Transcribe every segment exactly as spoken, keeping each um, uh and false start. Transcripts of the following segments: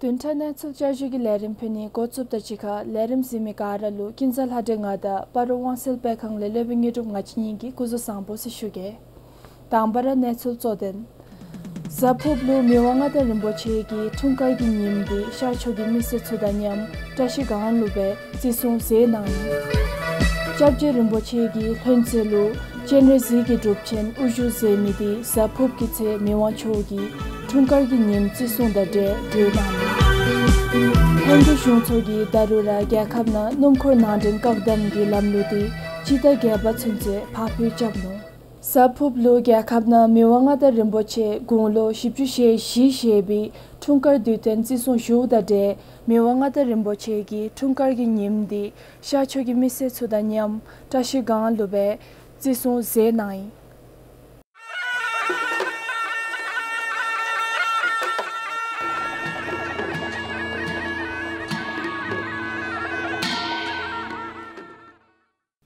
བདུན་ཕྲག་གནས་ཚུལ་བསྐྱར་ཞུ་གི་ལས་རིམ་ཕུལ་ནི་འགོ་བཙུགསཔ་དང་གཅིག་ཁར་ལས་རིམ་གཟིགས་མི་ག་ར་ལུ་ཀུན་བཟང་ལྷ་སྒྲོན་ང་དང་སྤ་རོ་དབང་གསལ་སྤེལ་ཁང་ལས་སློབ་དཔོན་དངོས་གྲུབ་ང་བཅས་གཉིས་ཀྱིས་སྐུ་གཟུགས་བཟང་པོ་ཟེར་ཞུ་གེ། དང་པ་ར་གནས་ཚུལ་གཙོ་དོན། གཟའ་ཕུརཔ་ལུ་མི་དབང་མངའ་བདག་རིན་པོ་ཆེ་གི་འཁྲུངས་སྐར་གྱི་ཉིནམ་འདི་ཤར་ཕྱོགས་ཀྱི་མི་སེར་ཚུ་དང་མཉམ་བཀྲ་ཤིས་སྒང་ལུ་སྦེ་བརྩི་སྲུང་མཛད་གནང་ཡི། སྐྱབས་རྗེ་རིན་པོ་ཆེ་གིས་ལྷུན་རྩེ་ལུ་སྤྱན་རས་གཟིགས་ཀྱི་སྒྲུབ་ཆེན་དབུ་བཞུགས་མཛད་མི་འདི་གཟའ་ཕུརཔ་གི་ཚེ་མི་དབང་མཆོག་གི་འཁྲུངས་སྐར་གྱི་ཉིནམ་བརྩི་སྲུང་དང་འབྲེལ་གྲོལ་གནང་ནུག། ལྷན་རྒྱས་གཞུང་ཚོགས་ཀྱིས་ད་རུང་ར་རྒྱལ་ཁབ་ནང་སྣུམ་འཁོར་ནང་འདྲེན་བཀག་དམ་གྱི་ལམ་ལུགས་འདི་སྤྱི་ཟླ་བརྒྱད་པ་ཚུན་ཚོད་ཕར་འགྱངས་རྐྱབ་ནུག། གཟའ་ཕུརཔ་ལུ་རྒྱལ་ཁབ་ནང་མི་དབང་མངའ་བདག་རིན་པོ་ཆེ་དགུང་ལོ་བཞི་བཅུ་ཞེ་བཞི་བཞེས་པའི་འཁྲུངས་སྐར་དུས་སྟོན་བརྩི་སྲུང་ཞུཝ་དང་འབྲེལ་མི་དབང་མངའ་བདག་རིན་པོ་ཆེ་གི་འཁྲུངས་སྐར་གྱི་ཉིནམ་འདི་ཤར་ཕྱོགས་ཀྱི་མི་སེར་ཚུ་དང་མཉམ་བཀྲ་ཤིས་སྒང་ལུ་སྦེ་བརྩི་སྲུང་མཛད་གནང་ཡི།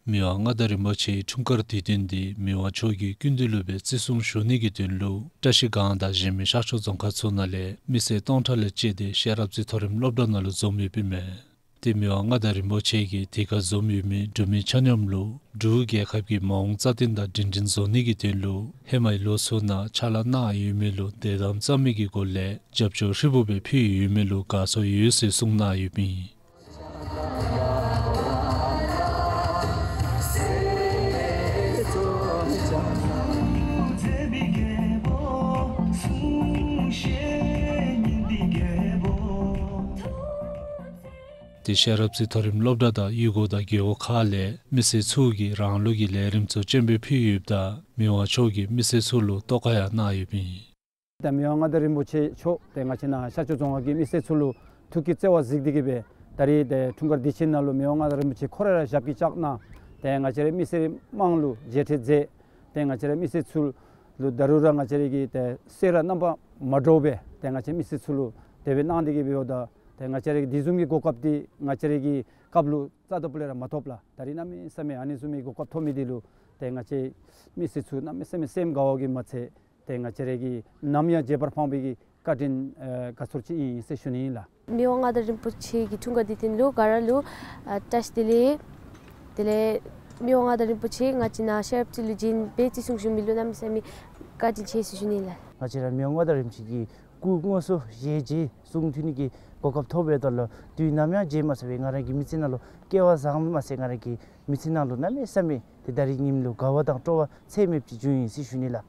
མི་དབང་མངའ་བདག་རིན་པོ་ཆེའི་འཁྲུངས་སྐར་དུས་སྟོན་འདི་མི་དབང་མཆོག་གི་སྐུ་མདུན་ལུ་སྦེ་བརྩི་སྲུང་ཞུ་ནི་གི་དོན་ལུ་བཀྲ་ཤིས་སྒང་དང་གཞན་མི་ཤར་ཕྱོགས་རྫོང་ཁག་ཚུ་ནང་ལས་མི་སེར་སྟོང་ཕྲག་ལས་བཅད་དེ་ཤེས་རབ་རྩེ་མཐོ་རིམ་སློབ་གྲྭ་ནང་ལུ་འཛོམས་ཡོདཔ་ཨིན་མས། ཏེ་མི་དབང་མངའ་བདག་རིན་པོ་ཆེ་གིས་དེ་ཁར་འཛོམས་ཡོད་མི་འབྲུག་མི་ཆ་མཉམ་ལུ་འབྲུག་རྒྱལ་ཁབ་ཀྱི་མ་འོངས་རྩ་བརྟན་དང་སྒྲིང་སྒྲིང་བཟོ་ནི་གི་དོན་ལུ་ཧེ་མའི་ལོ་ཚུ་ནང་ཕྱག་ལཱ་གནང་ཡོད་མི་ལུ་དད་དམ་རྩ་མེད་ཀྱི་སྒོ་ལས་རྒྱབ་སྐྱོར་ཧྲིལ་བུ་སྦེ་ཕུལ་ཡོད་མི་ལུ་དགའ་ཚོར་ཡོད་ཟེར་གསུངས་གནང་ཡོདཔ་ཨིན། ཏེ་ཤེས་རབ་རྩེ་མཐོ་རིམ་སློབ་གྲྭ་དང་གཡུས་སྒོ་དང་རྒེད་འོག་ཁག་ལས་མི་སེར་ཚུ་གིས་རང་ལུགས་ཀྱི་ལས་རིམ་ཚུ་སྤྱན་འབུལ་ཕུལ་ཡོདཔ་ད་མི་དབང་མཆོག་གིས་མི་སེར་ཚུ་ལུ་ཐོག་ཁར་ཡང་གནང་ཡོདཔ་ཨིན། ད་མི་དབང་མངའ་བདག་རིན་པོ་ཆེ་མཆོག་ཏེ་ང་བཅས་ནཱ་ཤར་ཕྱོགས་རྫོང་ཁག་གི་མི་སེར་ཚུ་ལུ་ཐུགས་ཀྱི་བརྩེ་བ་གཟིགས་ཏེ་གིས་སྦེ་ད་རིས་ཏེ་འཁྲུངས་སྐར་དུས་ཆེན་ནང་ལུ་མི་དབང་མངའ་བདག་རིན་པོ་ཆེ་ཁོ་ར་ར་ཞབས་ཀྱིས་བཅགས་གནང་ཏེ་ང་བཅས་རའི་མི་སེར་དམངས་ལུ་མཇལ་འཕྲད་མཛད། ཏེ་ང་བཅས་རའི་མི་སེར་ཚུ་ལུ་ད་རུང་ར་ང་བཅས་ར་གི་ཏེ་སེམས་ར་རྣམ་པ་མ་འདྲཝ་སྦེ་ཏེ་ང་བཅས་མི་སེར་ཚུ་ལུ་དེ་སྦེ་གནང་སྟེ་གིས་སྦེ་འབདཝ་ད་ཏེ་ང་བཅས་ར་གི་དེ་བཟུམ་གྱི་གོ་སྐབས་འདི་ང་བཅས་ར་གི་སྐབས་ལུ་རྩ་དང་པོ་ལས་ར་མ་ཐོབ་ལགས། ད་རིས་གནམ་མེད་ས་མེད་ཨ་ནི་བཟུམ་མའི་གོ་སྐབས་ཐོབ་མི་འདི་ལུ་ཏེ་ང་བཅས་མི་སེར་ཚུ་གནམ་མེད་ས་མེད་སེམས་དགའ་བ་གིས་མ་ཚད་ཏེ་ང་བཅས་ར་གིས་ནམ་ཡང་བརྗེད་པར་ཕངས་པའི་གི་བཀའ་དྲིན་ཨེ་དགའ་ཚོར་ཅིག་ཨིན་ཟེར་ཞུ་ནི་ཨིན་ལགས། མི་དབང་མངའ་བདག་རིན་པོ་ཆེ་གི་འཁྲུངས་སྐར་དུས་སྟོན་ལུ་ག་ར་ལུ་ཨ་བཀྲ་ཤིས་བདེ་ལེགས། དེ་ལས་མི་དབང་མངའ་བདག་རིན་པོ་ཆེ་ང་བཅས་ནཱ་ཤེས་རབ་རྩེ་ལུ་བྱོན་སྦེ་བརྩི་སྲུང་ཞུ་མི་ལུ་གནམ་མེད་ས་མེད་བཀའ་དྲིན་ཆེ་ཟེར་ཞུ་ནི་ཨིན་ལགས། ང་བཅས་ར་མི་དབང་མངའ་བདག་རིན་པོ་ཆེ་གི་སྐུ་དངོས་སུ་ཞལ་མཇལ་གསུང་ཐོས་ནི་གི་གོ་སྐབས་ཐོབ་པའི་ཐོག་ལུ་དུས་ནམ་ཡང་བརྗེད་མ་ཚུགས་པའི་ང་ར་གི་མི་ཚེ་ནང་ལུ་སྐལ་བ་བཟང་མ་ཚད་ང་ར་གི་མི་ཚེ་ནང་ལུ་གནམ་མེད་ས་མེད་ཏེ་ད་རིས་ཉིནམ་ལུ་དགའ་བ་དང་སྤྲོ་བ་ཚད་མེདཔ་ཅིག་བྱུང་ཡི་ཟེར་ཞུ་ནི་ལགས།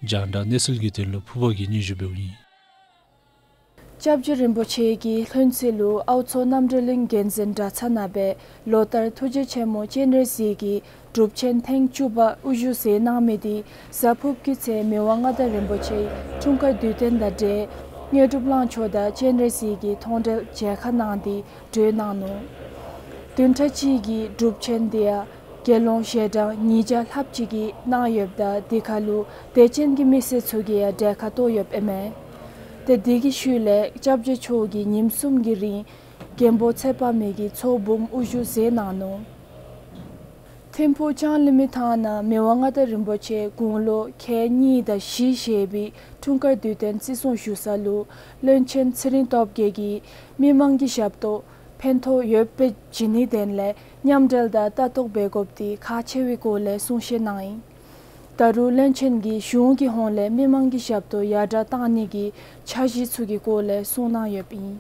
རྒྱང་བསྒྲགས་གནས་ཚུལ་གྱི་དོན་ལུ་ཕུར་པ་གིས་སྙན་ཞུ་འབདཝ་ཨིན། སྐྱབས་རྗེ་རིན་པོ་ཆེ་གིས་ལྷུན་རྩེ་ལུ་ཨའུ་མཚོ་རྣམ་གྲོལ་གླིང་མགོན་འཛིན་གྲྭ་ཚང་ནང་སྦེ་ལོ་ལྟར་ཐུགས་རྗེ་ཆེན་མོ་སྤྱན་རས་གཟིགས་ཀྱི་སྒྲུབ་ཆེན་ཐེངས་བཅུ་པ་དབུ་བཞུགས་མཛད་གནང་མི་འདི་གཟའ་ཕུརཔ་གི་ཚེ་མི་དབང་མངའ་བདག་རིན་པོ་ཆེའི་འཁྲུངས་སྐར་དུས་སྟོན་དང་འབྲེལ་དངོས་གྲུབ་གླང་མཆོག་དང་སྤྱན་རས་གཟིགས་ཀྱི་མཐོང་གྲོལ་མཇལ་ཁ་གནང་སྟེ་གྲོལ་གནང་ནུག། བདུན་ཕྲག་གཅིག་གི་སྒྲུབ་ཆེན་འདི་ཡང་དགེ་སློང་ཞལ་གྲངས་ཉིས་བརྒྱ་ལྷགཔ་ཅིག་གིས་གནང་ཡོདཔ་ད་དེ་ཁར་ལུ་དད་ཅན་གྱི་མི་སེར་ཚུ་གིས་ཡང་གྲལ་ཁར་གཏོགས་ཡོདཔ་ཨིན་མས། ཏེ་དེ་གི་ཤུལ་ལས་སྐྱབས་རྗེ་མཆོག་གིས་ཉིནམ་གསུམ་གྱི་རིང་མགོན་པོ་ཚེ་དཔག་མེད་ཀྱི་ཚོགས་འབུམ་དབུ་བཞུགས་མཛད་གནང་ནུག། ཐིམ་ཕུག་ལྕང་གླིང་མི་ཐང་ནང་མི་དབང་མངའ་བདག་རིན་པོ་ཆེ་དགུང་ལོ་ཁལ་གཉིས་དང་བཞི་བཞེས་པའི་འཁྲུངས་སྐར་དུས་སྟོན་བརྩི་སྲུང་ཞུ་ས་ལུ་བློན་ཆེན་ཚེ་རིང་སྟོབས་རྒྱས་ཀྱིས་མི་མང་གི་ཞབས་ཏོག་ཕན་ཐོགས་ཡོདཔ་སྦེ་བྱིན་ནིའི་དོན་ལས་མཉམ་འབྲེལ་དང་ལྟ་རྟོག་འབད་དགོཔ་འདི་ཁག་ཆེ་བའི་སྐོར་ལས་གསུང་བཤད་གནང་ཡི། ད་རུང་བློན་ཆེན་གྱིས་གཞུང་གི་ཧོངས་ལས་མི་མང་གི་ཞབས་ཏོག་ཡར་དྲག་གཏང་ནི་གི་འཆར་གཞི་ཚུ་གི་སྐོར་ལས་གསུངས་གནང་ཡོདཔ་ཨིན།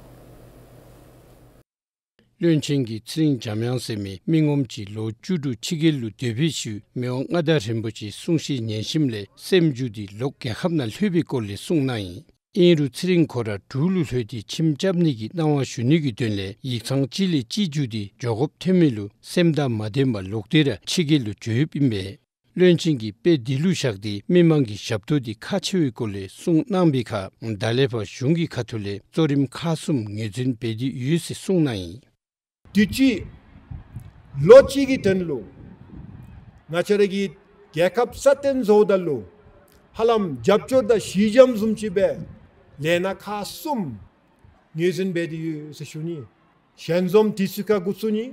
བློན་ཆེན་གྱིས་ཚེ་རིང་འཇམ་དབྱངས་ཟེར་མི་མི་ངོམ་ཅིག་ལོ་བཅུ་དྲུག་ཕྱི་རྒྱལ་ལུ་སྡོད་པའི་ཤུལ་མི་དབང་མངའ་བདག་རིན་པོ་ཆེའི་གསུང་བཤད་ཉན་ཞིནམ་ལས་སེམས་འགྱུར་ཏེ་ལོག་རྒྱལ་ཁབ་ནང་ལྷོད་པའི་སྐོར་ལས་གསུངས་གནང་ཡི། ཨིན་རུང་ཚེ་རིང་ཁོ་ར་འབྲུག་ལུ་ལྷོད་དེ་ཁྱིམ་རྐྱབ་ནི་གི་གནང་བ་ཞུ་ནི་གི་དོན་ལས་ཡིག་ཚང་ཅིག་ལས་ཅིག་བརྒྱུད་དེ་འགྱོ་དགོཔ་ཐོན་མི་ལུ་སེམས་དང་མ་ལྡན་པར་ལོག་སྟེ་ར་ཕྱི་རྒྱལ་ལུ་འགྱོ་ཡོདཔ་ཨིན་པས། བློན་ཆེན་གྱིས་དཔེ་འདི་ལུ་བཞག་སྟེ་མི་མང་གི་ཞབས་ཏོག་འདི་ཁག་ཆེ་བའི་སྐོར་ལས་གསུངས་གནང་བའི་ཁར་ད་ལས་ཕར་གཞུང་གི་ཁ་ཐུག་ལས་གཙོ་རིམ་ཁག་གསུམ་ངོས་འཛིན་འབད་དེ་ཡོད་ཟེར་གསུངས་གནང་ཡི། དུས་ཅི་ལོ་གཅིག་གི་དོན་ལུ་ང་བཅས་ར་གི་རྒྱལ་ཁབ་སྲ་བརྟན་བཟོཝ་ད་ལུ་ཧ་ལམ་རྒྱབ་སྐྱོར་དང་གཞི་འགྱམ་བཟུམ་ཅིག་སྦེ་ལས་སྣ་ཁག་གསུམ་ངོས་འཛིན་འབད་དེ་ཡོད་ཟེར་ཞུ་ནི། ཞལ་འཛོམས་དུས་ཚོད་ཁར་འགོ་བཙུགས་ནི།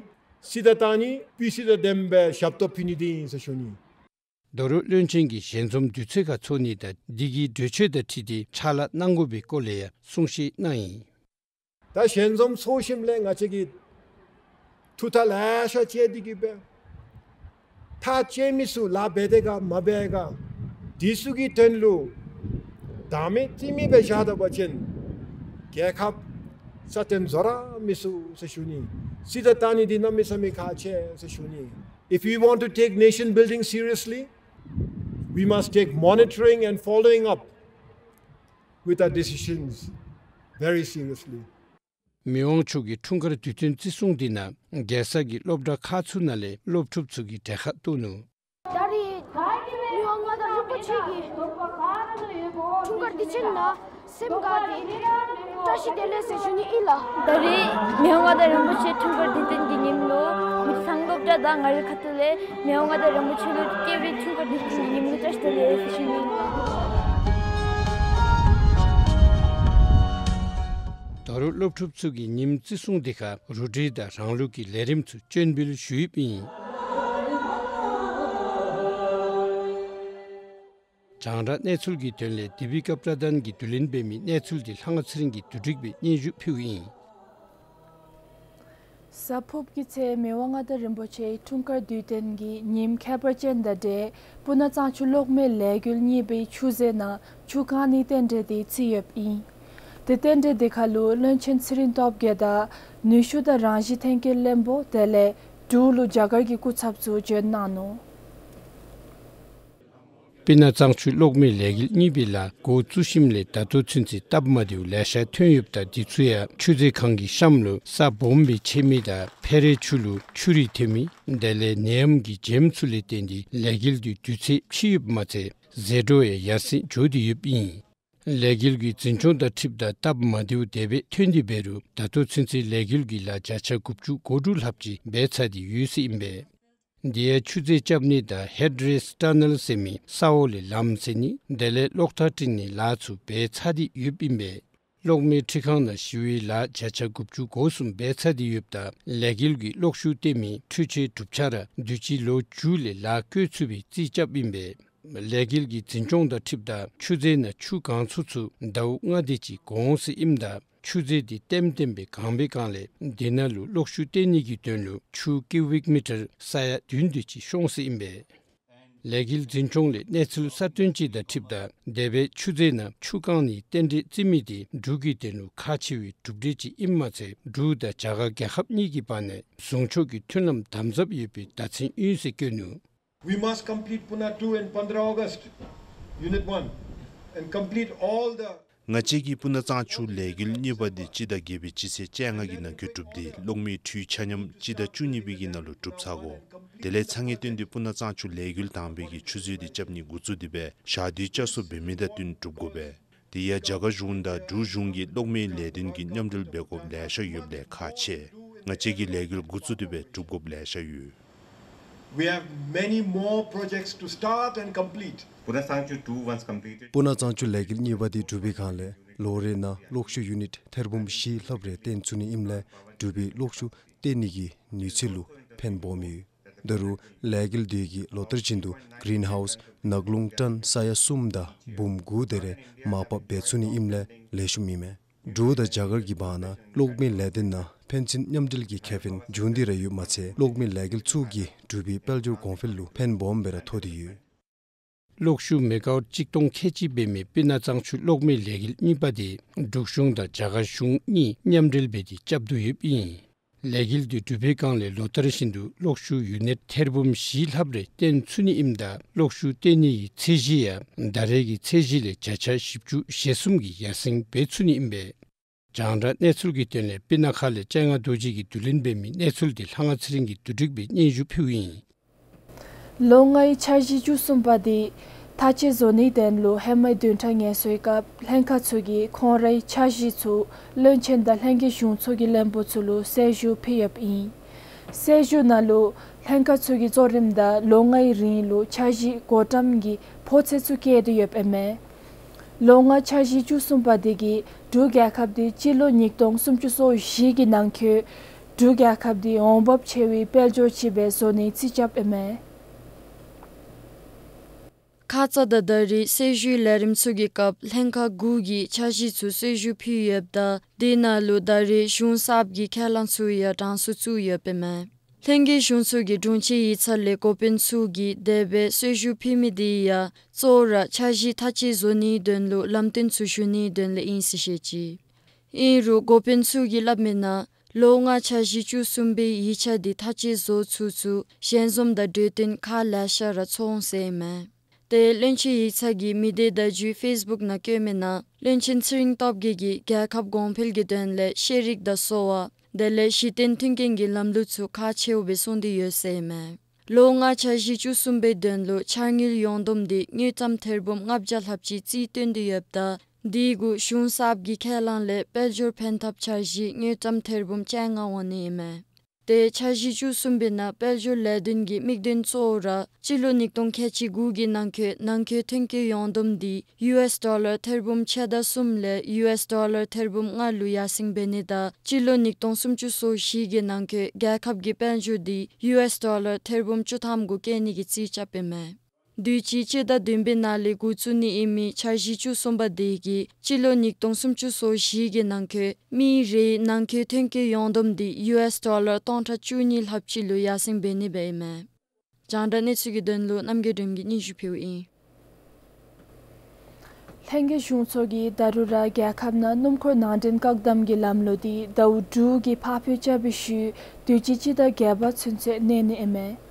རྩིས་དང་བཏང་ནི། སྤུས་ཚད་དང་ལྡནམ་སྦེ་ཞབས་ཏོག་ཕུལ་ནི་འདི་ཨིན་ཟེར་ཞུ་ནི། ད་རུང་བློན་ཆེན་གྱིས་ཞལ་འཛོམས་དུས་ཚོད་ཁར་ཚོགས་ནི་དང་འདི་གི་གྲོས་ཆོད་དང་འཁྲིལ་ཏེ་ཕྱག་ལཱ་གནང་དགོ་པའི་སྐོར་ལས་ཡང་གསུང་བཤད་གནང་ཡི། ད་ཞལ་འཛོམས་ཚོགས་ཞིནམ་ལས་ང་བཅས་ཀྱིས་ཐུགས་ཐག་ལེ་ཤ་བཅད་དེ་གིས་སྦེ་ཐག་བཅད་མི་ཚུ་ལཱ་འབད་དེ་ག་མ་འབད་ག་དེ་ཚུ་གི་དོན་ལུ་བདག་མེད་རྩིས་མེད་སྦེ་བཞག་ད་པ་ཅིན་རྒྱལ་ཁབ་སྲ་བརྟན་བཟོ་ར་མི་ཚུགས་ཟེར་ཞུ་ནི། རྩིས་དང་བཏང་ནི་འདི་གནམ་མེད་ས་མེད་ཁག་ཆེ་ཟེར་ཞུ་ནི། If we want to take nation building seriously, we must take monitoring and following up with our decisions very seriously. མི་དབང་མཆོག་གི་འཁྲུངས་སྐར་དུས་སྟོན་བརྩི་སྲུང་འདི་ནང་རྒྱལ་ས་གི་སློབ་གྲྭ་ཁག་ཚུ་ནང་ལས་སློབ་ཕྲུག་ཚུ་གིས་གྲལ་ཁར་གཏོགས་ནུག། ད་རེས་མི་དབང་མངའ་བདག་རིན་པོ་ཆེ་གི་འཁྲུངས་སྐར་དུས་ཆེན་ནང་སེམས་དགའ་སྟེ་བཀྲ་ཤིས་བདེ་ལེགས་ཟེར་ཞུ་ནི་ཨིན་ལགས། ད་རེས་མི་དབང་མངའ་བདག་རིན་པོ་ཆེ་འཁྲུངས་སྐར་དུས་སྟོན་གྱི་ཉིནམ་ལུ་མི་ཚང་སློབ་གྲྭ་དང་ང་རའི་ཁ་ཐུག་ལས་མི་དབང་མངའ་བདག་རིན་པོ་ཆེ་ལུ་སྐྱེས་པའི་འཁྲུངས་སྐར་དུས་སྟོན་གྱི་ཉིནམ་ལུ་བཀྲ་ཤིས་བདེ་ལེགས་ཟེར་ཞུ་ནི་ཨིན་ལགས། ད་རུང་སློབ་ཕྲུག་ཚུ་གིས་ཉིནམ་བརྩི་སྲུང་དེ་ཁར་རུ་སྒྲིག་དང་རང་ལུགས་ཀྱི་ལས་རིམ་ཚུ་སྤྱན་འབུལ་ཞུ་ཡོདཔ་ཨིན། རྒྱང་བསྒྲགས་གནས་ཚུལ་གྱི་དོན་ལས་དི་པི་ཀ་པྲ་དཱན་གྱིས་བསྡུ་ལེན་འབད་མི་གནས་ཚུལ་འདི་ལྷ་དབང་ཚེ་རིང་གིས་བསྡུ་སྒྲིག་འབད་སྙན་ཞུ་ཕུལཝ་ཨིན། གཟའ་ཕུརཔ་གི་ཚེ་མི་དབང་མངའ་བདག་རིན་པོ་ཆེའི་འཁྲུངས་སྐར་དུས་སྟོན་གྱི་ཉིནམ་ཁྱད་པར་ཅན་དང་འབྲེལ་སྤུ་ན་གཙང་ཆུ་གློག་མེ་ལས་འགུལ་གཉིས་པའི་ཆུ་མཛོད་ནང་ཆུ་བཀང་ནིའི་རྟེན་འབྲེལ་འདི་བརྩི་ཡོདཔ་ཨིན། དེ་རྟེན་འབྲེལ་དེ་ཁར་ལུ་བློན་ཆེན་ཚེ་རིང་སྟོབས་རྒྱས་དང་ནུས་ཤུགས་དང་རང་བཞིན་ཐོན་སྐྱེད་བློན་པོ་དེ་ལས་འབྲུག་ལུ་རྒྱ་གར་གྱི་སྐུ་ཚབ་ཚུ་བྱོན་གནང་ནུག། སྤུ་ན་གཙང་ཆུ་གློག་མེ་ལས་འགུལ་གཉིས་པའི་ལཱ་འགོ་བཙུགས་ཞིནམ་ལས་ད་ལྟོ་ཚུན་ཚོད་སྟབས་མ་བདེཝ་ལེ་ཤ་ཐོན་ཡོདཔ་ད་དེ་ཚུ་ཡང་ཆུ་མཛོད་ཁང་གི་གཤམ་ལུ་ས་སྦོམ་སྦེ་ཆད་མི་དང་ཕར་རེ་ཆུ་ལུ་ཆུ་རུད་ཐོན་མི་དེ་ལས་ནད་ཡམས་ཀྱི་རྒྱུ་ཚུ་ལས་བརྟེན་ཏེ་ལས་འགུལ་འདི་དུས་ཚོད་ཕྱིས་ཡོདཔ་མ་ཚད་ཟད་འགྲོ་ཡང་ཡར་སེང་འགྱོ་སྟེ་ཡོདཔ་ཨིན། ལས་འགུལ་གྱི་འཛིན་སྐྱོང་དང་འཁྲིལཝ་ད་སྟབས་མ་བདེཝ་དེ་སྦེ་ཐོན་ཏེ་འབད་རུང་ད་ལྟོ་ཚུན་ཚོད་ལས་འགུལ་གྱི་ལཱ་བརྒྱ་ཆ་དགུ་བཅུ་གོ་དྲུག་ལྷགཔ་ཅིག་འབད་ཚར་ཏེ་ཡོད་ཟེར་ཨིན་པས། དེ་ཡང་ཆུ་མཛོད་རྐྱབ་ནི་དང་ཧེཌ་རེསི་ཊ་ནཱལ་ཟེར་མི་ས་འོག་ལས་ལམ་བསལ་ནི་དེ་ལས་གློག་ཐག་བསྲིང་ནི་ལཱ་ཚུ་འབད་ཚར་ཏེ་ཡོདཔ་ཨིན་པས། གློག་མེ་འཕྲུལ་ཁང་ནང་ཞི་བའི་ལཱ་བརྒྱ་ཆ་དགུ་བཅུ་གོ་གསུམ་འབད་ཚར་ཏེ་ཡོདཔ་ད་ལས་འགུལ་གྱི་གློག་ཤུགས་བཏོན་མི་འཕྲུལ་ཆས་གྲུབ་ཆ་ར་དུས་ཅི་ལོ་མཇུག་ལས་ལཱ་བཀོལ་ཚུགས་པའི་རྩིས་རྐྱབ་ཨིན་པས། ལས་འགུལ་གྱི་འཛིན་སྐྱོང་དང་འཁྲིལཝ་ད་ཆུ་མཛོད་ནང་ཆུ་བཀང་ཚུན་ཚོད་ཟླཝ་ལྔ་དེ་ཅིག་འགོར་འོང་ཟེར་ཨིནམ་ད་ཆུ་མཛོད་འདི་ལྟེམ་ལྟེམ་སྦེ་གང་བའི་སྒང་ལས་དེ་ནང་ལུ་གློག་ཤུགས་བཏོན་ནི་གི་དོན་ལུ་ཆུ་ཀིའུ་བིཀ་མི་ཊར་ས་ཡ་བདུན་དེ་ཅིག་ཤོང་ཟེར་ཨིན་པས། ལས་འགུལ་འཛིན་སྐྱོང་ལས་གནས་ཚུལ་གསར་བཏོན་ཅིག་དང་འཁྲིལཝ་ད་དེ་སྦེ་ཆུ་མཛོད་ནང་ཆུ་བཀང་ནིའི་རྟེན་འབྲེལ་བརྩི་མི་དེ་འབྲུག་གི་དོན་ལུ་ཁག་ཆེ་བའི་གྲུབ་འབྲས་ཅིག་ཨིནམ་མ་ཚད་འབྲུག་དང་རྒྱ་གར་རྒྱལ་ཁབ་གཉིས་ཀྱི་བར་ན་ཟུང་ཕྱོགས་ཀྱི་མཐུན་ལམ་དམ་ཟབ་ཡོད་པའི་བརྡ་མཚོན་ཨིན་ཟེར་བཀོད་ནུག། We must complete Puna two in fifteen August, Unit one, and complete all the ང་བཅས་ཀྱིས་སྤུ་ན་གཙང་ཆུ་ལས་འགུལ་གཉིས་པ་འདི་སྤྱི་ཟླ་བརྒྱད་པའི་སྤྱི་ཚེས་བཅོ་ལྔ་གི་ནང་འགོ་བཙུགས་ཏེ་གློག་མེ་འཕྲུལ་ཆ་མཉམ་སྤྱི་ཟླ་བཅུ་གཉིས་པའི་གི་ནང་ལུ་གྲུབ་ཚར་དགོ། དེ་ལས་ཚ་ངེས་བཏོན་ཏེ་སྤུ་ན་གཙང་ཆུ་ལས་འགུལ་དང་པའི་གི་ཆུ་མཛོད་འདི་རྐྱབ་ནི་འགོ་བཙུགས་ཏེ་སྦེ་ཞག་དུས་བསྐྱར་གསོ་འབད་མི་དང་བསྟུན་གྲུབ་དགོ་པས། དེ་ཡང་རྒྱ་གར་གཞུང་དང་འབྲུག་གཞུང་གི་གློག་མེའི་ལས་དོན་གྱི་མཉམ་འབྲེལ་འབད་དགོཔ་ལེ་ཤ་ཡོདཔ་ལས་ཁག་ཆེ། ང་བཅས་ཀྱིས་ལས་འགུལ་འགོ་བཙུགས་ཏེ་སྦེ་གྲུབ་དགོཔ་ལེ་ཤ་ཡོད། We have many more projects to start and complete. Puna Changchu two once completed. སྤུ་ན་གཙང་ཆུ་ལས་འགུལ་གཉིས་པ་འདི་གྲུབ་པའི་སྒང་ལས་ལོ་རེ་ནང་གློག་ཤུགས་ཡུ་ནིཊ་ཐེར་འབུམ་བཞི་ལྷགཔ་རེ་བཏོན་ཚུགས་ནི་ཨིནམ་ལས་འབྲུག་པའི་གློག་ཤུགས་བཏོན་ནི་གི་ནུས་ཚད་ལུ་ཕན་སྦོམ་ཡོད། ད་རུང་ལས་འགུལ་འདི་གིས་ལོ་བསྟར་བཞིན་དུ་གིརིན་ཧའུསི་ནགས་ཀླུང་ཊཱན་ས་ཡ་གསུམ་དང་འབུམ་དགུ་དེ་རེ་མར་ཕབ་འབད་ཚུགས་ནི་ཨིནམ་ལས་ལེགས་ཤོམ་ཨིན་མས། འབྲུག་དང་རྒྱ་གར་གྱི་བར་ན་གློག་མེའི་ལས་དོན་ནང་ཕན་ཚུན་མཉམ་འབྲེལ་གྱི་ཁེ་ཕན་འབྱུང་སྟེ་ར་ཡོདཔ་མ་ཚད་གློག་མེའི་ལས་འགུལ་ཚུ་གིས་འབྲུག་པའི་དཔལ་འབྱོར་གོང་འཕེལ་ལུ་ཕན་སྦོམ་སྦེ་ར་ཐོགས་ཏེ་ཡོད། གློག་ཤུགས་མེ་ག་ཝཊ་གཅིག་སྟོང་ཁལ་གཅིག་འབད་མི་སྤུ་ན་གཙང་ཆུ་གློག་མེའི་ལས་འགུལ་གཉིས་པ་དེ་འབྲུག་གཞུང་དང་རྒྱ་གར་གཞུང་གཉིས་མཉམ་འབྲེལ་འབད་དེ་རྐྱབ་དོ་ཡོདཔ་ཨིན། ལས་འགུལ་འདི་གྲུབ་པའི་སྒང་ལས་ལོ་ལྟར་བཞིན་དུ་གློག་ཤུགས་ཡུ་ནིཊ་ཐེར་འབུམ་བཞི་ལྷགཔ་རེ་བཏོན་ཚུགས་ནི་ཨིནམ་ད་གློག་ཤུགས་བཏོན་ནིའི་ཚད་གཞི་ཡང་ད་རེས་ཀྱི་ཚད་གཞི་ལས་བརྒྱ་ཆ་བཞི་བཅུ་ཞེ་གསུམ་གྱིས་ཡར་སེང་འབད་ཚུགས་ནི་ཨིན་པས། རྒྱང་བསྒྲགས་གནས་ཚུལ་གྱི་དོན་ལས་སྤུ་ན་ཁ་ལས་སྤྱན་སྔ་རྡོ་རྗེ་གིས་བསྡུ་ལེན་འབད་མི་གནས་ཚུལ་འདི་ལྷ་དབང་ཚེ་རིང་གིས་བསྡུ་སྒྲིག་འབད་སྙན་ཞུ་ཕུལཝ་ཨིན། ལོ་ལྔའི་འཆར་གཞི་བཅུ་གསུམ་པ་འདི་མཐའ་དཔྱད་བཟོ་ནིའི་དོན་ལུ་ཧེ་མའི་བདུན་ཕྲག་ངལ་གསོའི་སྐབས་ལྷན་ཁག་ཚུ་གིས་ཁོང་རའི་འཆར་གཞི་ཚུ་བློན་ཆེན་དང་ལྷན་རྒྱས་གཞུང་ཚོགས་ཀྱི་བློན་པོ་ཚུ་ལུ་གསལ་ཞུ་ཕུལ་ཡོདཔ་ཨིན། གསལ་ཞུ་ནང་ལུ་ལྷན་ཁག་ཚུ་གིས་གཙོ་རིམ་དང་ལོ་ལྔའི་རིང་ལུ་འཆར་གཞི་འགོ་འདྲེན་གྱི་ཕོག་ཚོད་ཚུ་བཀོད་དེ་ཡོདཔ་ཨིན་མས། ལོ་ལྔ་འཆར་གཞི་བཅུ་གསུམ་པ་འདི་གིས་འབྲུག་རྒྱལ་ཁབ་འདི་སྤྱི་ལོ་ཉིས་སྟོང་སུམ་ཅུ་སོ་བཞི་གི་ནང་འཁོད་འབྲུག་རྒྱལ་ཁབ་འདི་འོང་འབབ་ཆེ་བའི་དཔལ་འབྱོར་ཅིག་སྦེ་བཟོ་ནིའི་རྩིས་རྐྱབ་ཨིན་མས། ཁ་ཙ་དང་ད་རེས་གསལ་ཞུའི་ལས་རིམ་ཚུ་གི་སྐབས་ལྷན་ཁག་དགུ་གིས་འཆར་གཞི་ཚུ་གསལ་ཞུ་ཕུལ་ཡོདཔ་ད་དེ་ནང་ལུ་ད་རེས་གཞུང་གསརཔ་གི་ཁས་བླངས་ཚུ་ཡང་གྲངས་སུ་བཙུགས་ཡོདཔ་ཨིན་མས། ལྷན་རྒྱས་གཞུང་ཚོགས་ཀྱི་དྲུང་ཆེན་ཡིག་ཚང་ལས་འགོ་དཔོན་ཚུ་གིས་དེ་སྦེ་གསལ་ཞུ་ཕུལ་མི་དེ་ཡང་གཙོ་བོ་ར་འཆར་གཞི་མཐའ་དཔྱད་བཟོ་ནིའི་དོན་ལུ་ལམ་སྟོན་ཚུ་ཞུ་ནིའི་དོན་ལས་ཨིན་ཟེར་བཤད་ཅི། ཨིན་རུང་འགོ་དཔོན་ཚུ་གིས་སླབ་མིའི་ནང་ལོ་ལྔ་འཆར་གཞི་བཅུ་གསུམ་པའི་ཡིག་ཆ་འདི་མཐའ་དཔྱད་བཟོ་ཚུགས་ཚུགས་ཞལ་འཛོམས་དང་གྲོས་བསྟུན་ཁག་ལེ་ཤ་ར་ཚོགས་འོང་ཟེར་ཨིན་མས། ཏེ་བློན་ཆེན་ཡིག་ཚང་གིས་མི་སྡེ་བརྡ་བརྒྱུད་ཕེསི་བུཀ་ནང་བཀོད་མིའི་ནང་བློན་ཆེན་ཚེ་རིང་སྟོབས་རྒྱས་ཀྱིས་རྒྱལ་ཁབ་གོང་འཕེལ་གྱི་དོན་ལས་ཤེས་རིག་དང་གསོ་བ་དེ་ལས་གཞི་རྟེན་མཐུན་རྐྱེན་གྱི་ལམ་ལུགས་ཚུ་ཁག་ཆེཝ་སྦེ་གསུངས་ཏེ་ཡོད་ཟེར་ཨིན་མས། ལོ་ལྔ་འཆར་གཞི་བཅུ་གསུམ་པའི་དོན་ལུ་འཆར་དངུལ་ཡོངས་བསྡོམས་འདི་དངུལ་ཀྲམ་ཐེར་འབུམ་ལྔ་བརྒྱ་ལྷགཔ་ཅིག་རྩིས་བཏོན་ཏེ་ཡོདཔ་ད་དེ་གུ་གཞུང་གསརཔ་གི་ཁས་བླངས་ལས་དཔལ་འབྱོར་ཕན་ཐབས་འཆར་གཞི་དངུལ་ཀྲམ་ཐེར་འབུམ་བཅོ་ལྔ་འོང་ནི་ཨིན་མས། ཏེ་འཆར་གཞི་བཅུ་གསུམ་པའི་ནང་དཔལ་འབྱོར་ལས་དོན་གྱི་དམིགས་དོན་གཙོ་བོ་ར་སྤྱི་ལོ་ཉིས་སྟོང་ཁལ་གཅིག་དགུ་གི་ནང་འཁོད་ནང་འཁོད་ཐོན་སྐྱེད་ཡོངས་བསྡོམས་འདི་ཡུ་ཨེསི་ཌོ་ལར་ཐེར་འབུམ་ཕྱེད་དང་གསུམ་ལས་ཡུ་ཨེསི་ཌོ་ལར་ཐེར་འབུམ་ལྔ་ལུ་ཡར་སེང་འབད་ནི་དང་སྤྱི་ལོ་ཉིས་སྟོང་སུམ་ཅུ་སོ་བཞི་གི་ནང་འཁོད་རྒྱལ་ཁབ་ཀྱི་དཔལ་འབྱོར་འདི་ཡུ་ཨེསི་ཌོ་ལར་ཐེར་འབུམ་བཅུ་ཐམ་གུ་བཀལ་ནི་གི་རྩིས་རྐྱབ་ཨིན་མས། དུས་ཅི་སྤྱི་ཟླ་བདུན་པའི་ནང་ལས་འགོ་བཙུགས་ནི་ཨིན་མི་འཆར་གཞི་བཅུ་གསུམ་པ་དེ་གིས་སྤྱི་ལོ་ཉིས་སྟོང་སུམ་ཅུ་སོ་བཞི་གི་ནང་འཁོད་མི་རེའི་ནང་འཁོད་ཐོན་སྐྱེད་ཡོངས་བསྡོམས་འདི་ཡུ་ཨེསི་ཌོ་ལར་སྟོང་ཕྲག་བཅུ་གཉིས་ལྷགཔ་ཅིག་ལུ་ཡར་སེང་འབད་ནི་སྦེ་ཨིན་མས། རྒྱང་བསྒྲགས་གནས་ཚུལ་གྱི་དོན་ལུ་རྣམ་རྒྱལ་སྒྲོལམ་གིས་སྙན་ཞུ་ཕུལཝ་ཨིན། ལྷན་རྒྱས་གཞུང་ཚོགས་ཀྱིས་ད་རུང་ར་རྒྱལ་ཁབ་ནང་སྣུམ་འཁོར་ནང་འདྲེན་བཀག་དམ་གྱི་ལམ་ལུགས་འདི་ཟླཝ་དྲུག་གི་ཕར་འགྱངས་རྐྱབ་པའི་ཤུལ་དུས་ཅི་སྤྱི་ཟླ་བརྒྱད་པ་ཚུན་ཚོད་གནས་ནི་ཨིན་མས།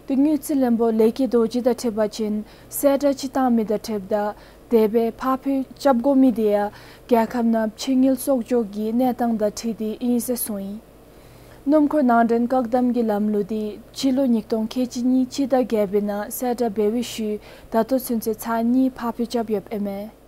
དེ་དངུལ་རྩིས་བློན་པོ་ལས་ཀྱི་རྡོ་རྗེ་དང་འཁྲིལ་བ་ཅིན་གསལ་བསྒྲགས་ཅིག་བཏང་མི་དང་འཁྲིལཝ་ད་དེ་སྦེ་ཕར་འགྱངས་རྐྱབ་དགོ་མི་དེ་ཡང་རྒྱལ་ཁབ་ནང་ཕྱི་དངུལ་གསོག་འཇོག་གི་གནས་སྟངས་དང་འཁྲིལ་ཏེ་ཨིན་ཟེར་གསུངས་ཡི། སྣུམ་འཁོར་ནང་འདྲེན་བཀག་དམ་གྱི་ལམ་ལུགས་འདི་སྤྱི་ལོ་ཉིས་སྟོང་ཁལ་གཅིག་གཉིས་སྤྱི་ཟླ་བརྒྱད་པའི་ནང་གསལ་བསྒྲགས་འབད་བའི་ཤུལ་ད་ལྟོ་ཚུན་ཚོད་ཚར་གཉིས་ཕར་འགྱངས་རྐྱབ་ཡོདཔ་ཨིན་མས།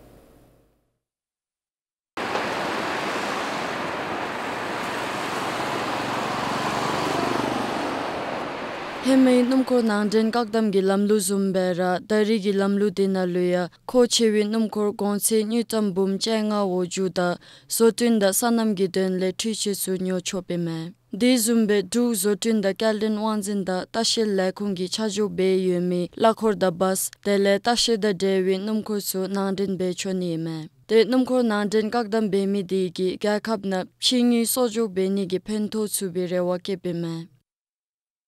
ཧེ་མའི་སྣུམ་འཁོར་ནང་འདྲེན་བཀག་དམ་གྱི་ལམ་ལུགས་བཟུམ་སྦེ་ར་ད་རེས་ཀྱི་ལམ་ལུགས་དེ་ནང་ལུ་ཡང་མཁོ་ཆེ་བའི་སྣུམ་འཁོར་གོང་ཚད་དངུལ་ཀྲམ་འབུམ་བཅོ་ལྔ་འོག་འགྱོཝ་ད་བཟོ་སྐྲུན་དང་སོ་ནམ་གྱི་དོན་ལས་འཕྲུལ་ཆས་ཚུ་ཉོ་ཆོགཔ་ཨིན་མས། དེ་བཟུམ་སྦེ་འབྲུག་བཟོ་སྐྲུན་དང་སྐྱེལ་འདྲེན་དབང་འཛིན་དང་ལྟ་བཤལ་ལས་ཁུངས་ཀྱིས་ཆ་འཇོག་འབད་ཡོད་མི་གླ་འཁོར་དང་བཱས་དེ་ལས་ལྟ་བཤལ་དང་འབྲེལ་བའི་སྣུམ་འཁོར་ཚུ་ནང་འདྲེན་འབད་ཆོག་ནི་ཨིན་མས། ཏེ་སྣུམ་འཁོར་ནང་འདྲེན་བཀག་དམ་འབད་མི་དེ་གིས་རྒྱལ་ཁབ་ནང་ཕྱི་དངུལ་གསོག་འཇོག་འབད་ནི་གི་ཕན་ཐོགས་ཚུགས་པའི་རེ་བ་བསྐྱེདཔ་ཨིན་མས།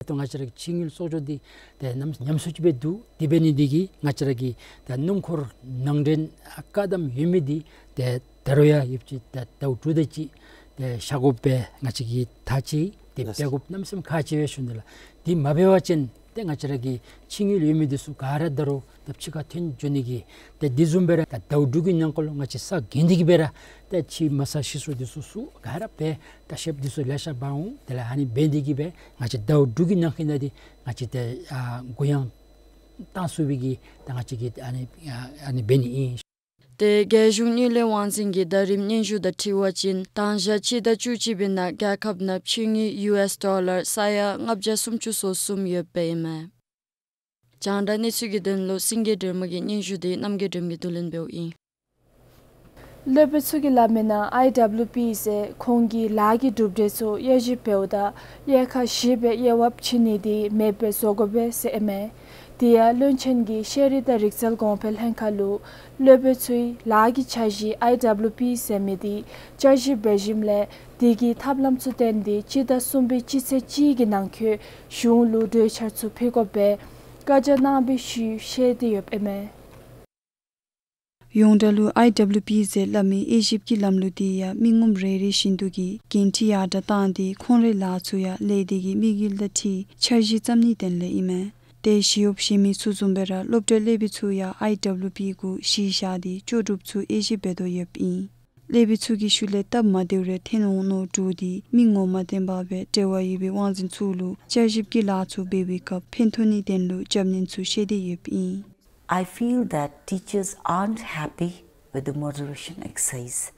ད་ང་བཅས་ར་གི་ཕྱི་དངུལ་གསོག་འཇོག་འདི་ཏེ་ཉམས་ཉམས་སུ་ཅིག་སྦེ་འདུག། དེ་འབད་ནི་དེ་གིས་ང་བཅས་ར་གི་ད་སྣུམ་འཁོར་ནང་འདྲེན་བཀག་དམ་ཡོད་མི་འདི་ཏེ་ད་རུང་ཡང་ཡོདཔ་ཅིག་ད་ཟླཝ་དྲུག་དེ་ཅིག་ཏེ་བཞག་དགོཔ་སྦེ་ང་བཅས་ཀྱིས་ཐག་བཅད་དེ་ལགས། འབད་དགོཔ་གནམ་མེད་ས་མེད་ཁག་ཆེ་བས་ཞུ་ནི་ལགས། དེ་མ་འབད་བ་ཅིན་ཏེ་ང་བཅས་ར་གི་ཕྱི་དངུལ་ཡོད་མི་འདི་ཚུ་ག་ར་ད་རུང་ད་ཕྱི་ཁར་ཐོན་འགྱོ་ནི་གི་ཏེ་དེ་བཟུམ་སྦེ་ར་ད་ཟླཝ་དྲུག་གི་ནང་འཁོད་ལུ་ང་བཅས་ས་གི་འདི་གིས་སྦེ་ར་ཏེ་ཕྱི་མ་ས་ཤི་སོ་འདི་ཚུ་ཚུ་ག་ར་སྦེ་ལྟ་བཤལཔ་འདི་ཚུ་ལེ་ཤ་འབག་འོང་། དེ་ལས་ཨ་ནི་འབད་ནི་དེ་གིས་སྦེ་ང་བཅས་ཟླཝ་དྲུག་གི་ནང་འཁོད་ནང་འདི་ང་བཅས་ཏེ་ཨ་གུ་ཡངས་བཏང་ཚུགས་པའི་གི་ད་ང་བཅས་ཀྱིས་ཨ་ནི་ཨ་ཨ་ནི་འབད་ནི་ཨིན། ཏེ་རྒྱལ་གཞུང་དངུལ་ལས་དབང་འཛིན་གྱི་ཟླ་རིམ་སྙན་ཞུ་དང་འཁྲིལ་བ་ཅིན་དང་ཞག་སྤྱི་ཟླ་བཅུ་གཅིག་པའི་ནང་རྒྱལ་ཁབ་ནང་ཕྱི་དངུལ་ཡུ་ཨེསི་ཌོ་ལར་ས་ཡ་ལྔ་བརྒྱ་སུམ་ཅུ་སོ་གསུམ་ཡོདཔ་ཨིན་མས། རྒྱང་བསྒྲགས་གནས་ཚུལ་གྱི་དོན་ལུ་སེང་གེ་སྒྲོལ་མ་གི་སྙན་ཞུ་དེ་རྣམ་རྒྱལ་སྒྲོལ་མ་གིས་བསྡུ་ལེན་འབདཝ་ཨིན། སློབ་དཔོན་ཚུ་གིས་སླབ་མིའི་ནང་ཨའི་ཌབ་ལུ་པི་ཟེར་ཁོང་གི་ལཱ་གི་གྲུབ་འབྲས་ཚུ་དབྱེ་ཞིབ་འབདཝ་ད་དབྱེ་ཁག་བཞི་སྦེ་དབྱེ་བ་ཕྱེ་ནི་དེ་མེདཔ་བཟོ་དགོ་པས་ཟེར་ཨིན་མས། དེ་ཡང་བློན་ཆེན་གྱིས་ཤེས་རིག་དང་རིག་རྩལ་གོང་འཕེལ་ལྷན་ཁག་ལུ་སློབ་དཔོན་ཚུའི་ལཱ་གི་འཆར་གཞི་ཨའི་ཌབ་ལུ་པི་ཟེར་མི་དེ་བསྐྱར་ཞིབ་འབད་ཞིནམ་ལས་དེ་གི་ཐབས་ལམ་ཚུ་བཏོན་ཏེ་སྤྱི་ཟླ་གསུམ་པའི་སྤྱི་ཚེས་གཅིག་གི་ནང་འཁོད་གཞུང་ལུ་གྲོས་འཆར་ཚུ་ཕུལ་དགོ་པའི་བཀའ་རྒྱ་གནང་བའི་ཤུལ་བཤད་དེ་ཡོདཔ་ཨིན་མས། ཡོངས་གྲགས་ལུ་ཨའི་ཌབ་ལུ་པི་ཟེར་སླབ་མི་དབྱེ་ཞིབ་ཀྱི་ལམ་ལུགས་འདི་ཡང་མི་ངོམ་རེ་རེ་བཞིན་དུ་གིས་འགན་འཁྲི་ཡར་དྲག་བཏང་སྟེ་ཁོང་རའི་ལཱ་ཚུ་ཡང་ལས་སྡེ་གི་དམིགས་ཡུལ་དང་འཁྲིལ་འཆར་གཞི་བརྩམ་ནིའི་དོན་ལས་ཨིན་མས། ཏེ་ཞི་གཡོགཔ་གཞན་མི་ཚུ་བཟུམ་སྦེ་ར་སློབ་གྲྭའི་སློབ་དཔོན་ཚུ་ཡང་ཨའི་ཌབ་ལུ་པི་གུ་གཞི་བཞག་སྟེ་ལྕོགས་གྲུབ་ཚུ་དབྱེ་ཞིབ་འབད་དོ་ཡོདཔ་ཨིན། སློབ་དཔོན་ཚུ་གིས་ཤུལ་ལས་སྟབས་མ་བདེཝ་རེ་ཐོན་འོང་མནོ་འདྲོག་སྟེ་མི་ངོ་མ་བརྟན་པ་སྦེ་འབྲེལ་བ་ཡོད་པའི་དབང་འཛིན་ཚུ་ལུ་བསྐྱར་ཞིབ་ཀྱི་ལཱ་ཚུ་འབད་བའི་སྐབས་ཕན་ཐོགས་ནིའི་དོན་ལུ་རྒྱབ་སྣོན་ཚུ་བཤད་དེ་ཡོདཔ་ཨིན། I feel that teachers aren't happy with the moderation exercise.